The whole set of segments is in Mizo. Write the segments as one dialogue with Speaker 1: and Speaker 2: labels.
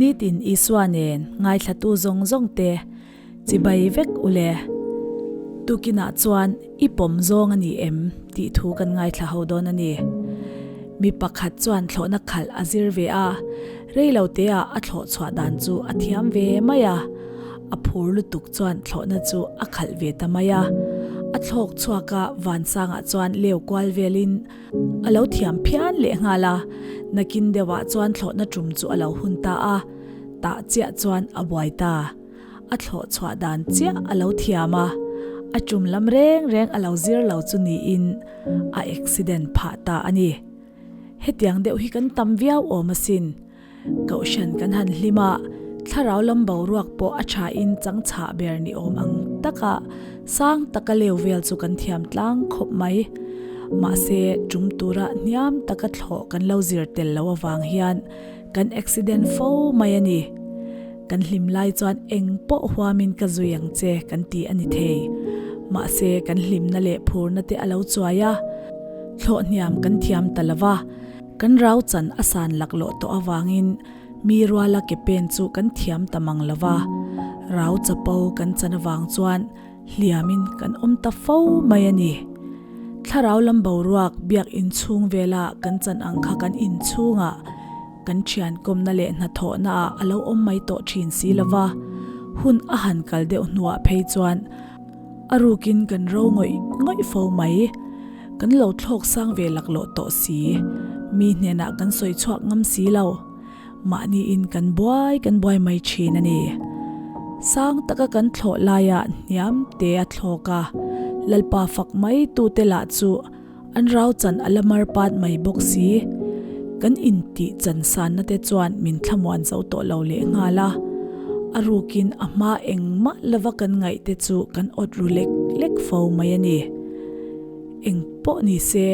Speaker 1: Nitin Isua nen ngaithlatu zawng zawng te chibai vek u le. Tukinah chuan i pawm zawng a ni em tih thu kan ngaithla ho dawn a ni. Mi pakhat chuan thlawhna khalh a zir ve a, reilo teah a thlawh chhuah dan chu a thiam ve mai a. A phur lutuk chuan thlawhna chu a khalh ve ta mai a. A thlawk chhuak a, vansangah chuan leu kual velin a lo thiam phian leh nghal a. Nakin deuhah chuan thlawhna tum chu a lo hun ta a, tah chiah chuan a buai ta. A thlawh chhuah dan chiah a lo thiam a, a tum lam reng reng a lo zir lo chu niin a accident phah ta a ni. Hetiang deuh hi kan tam viau awm asin. Kohhran kan han hlim a, thlarau lam boruak pawh a thain chang chhah ber ni awm ang taka sang taka leu vel chu kan thiam tlang khawp mai. Mahse, tum tura hniam taka thlawh kan lo zir tel lo avang hian kan accident fo mai a ni. Kan hlim lai chuan eng pawh huamin ka zui ang che kan ti a ni thei. Mahse, kan hlimna leh phurna te a lo chuai a, thlawh hniam kan thiam ta lo va. Kan rau chan a san laklawh tawh avangin mi ruala ke pen chu kan thiam ta mang lo va, rau chapo kan chan avang chuan hliamin kan awm ta fo mai a ni. Thlarau lam boruak biak inchhung vela kan chan ang kha kan inchhungah kan thian kawmna leh hnathawhna ah a lo awm mai tawh thin si lo va, hun a han kal deuh hnuah phei chuan a rukin kan ro ngawih ngawih fo mai. Kan lo thlawk sang ve laklawh tawh si, mi hnenah kan sawi chhuak ngam si lo. Mahniin kan buai kan buai mai thin a ni. Sang taka kan thlawh laiah hniam te a thlawk a, Lalpa fak mai tute lah chu an rau chan a la mar pat mai bawk si. Kan intih chan sanna te chuan min thlamuan zo tawh lo leh nghal a, a rukin a hma engmah lova kan ngaih te chu kan awt ru lek lek fo mai a ni. Eng pawh ni se,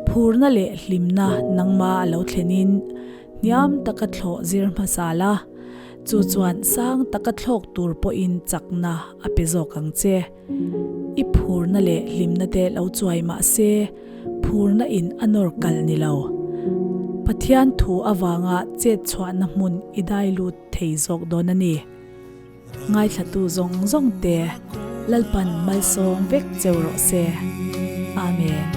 Speaker 1: phurna leh hlimna nangma a lo thlenin hniam taka thlawh zir hmasa la, chu chuan sang taka thlawk tur pawhin chakna a pe zawk ang che. I phurna leh hlimna te lo chuai mah se, phurna in a nawr kal ni lo. Pathian thu avanga chet chhuahna hmun i dai lut thei zawk dawn a ni. Ngaithlatu zawng zawng te Lalpan malsawm vek cheu rawh se. Amen.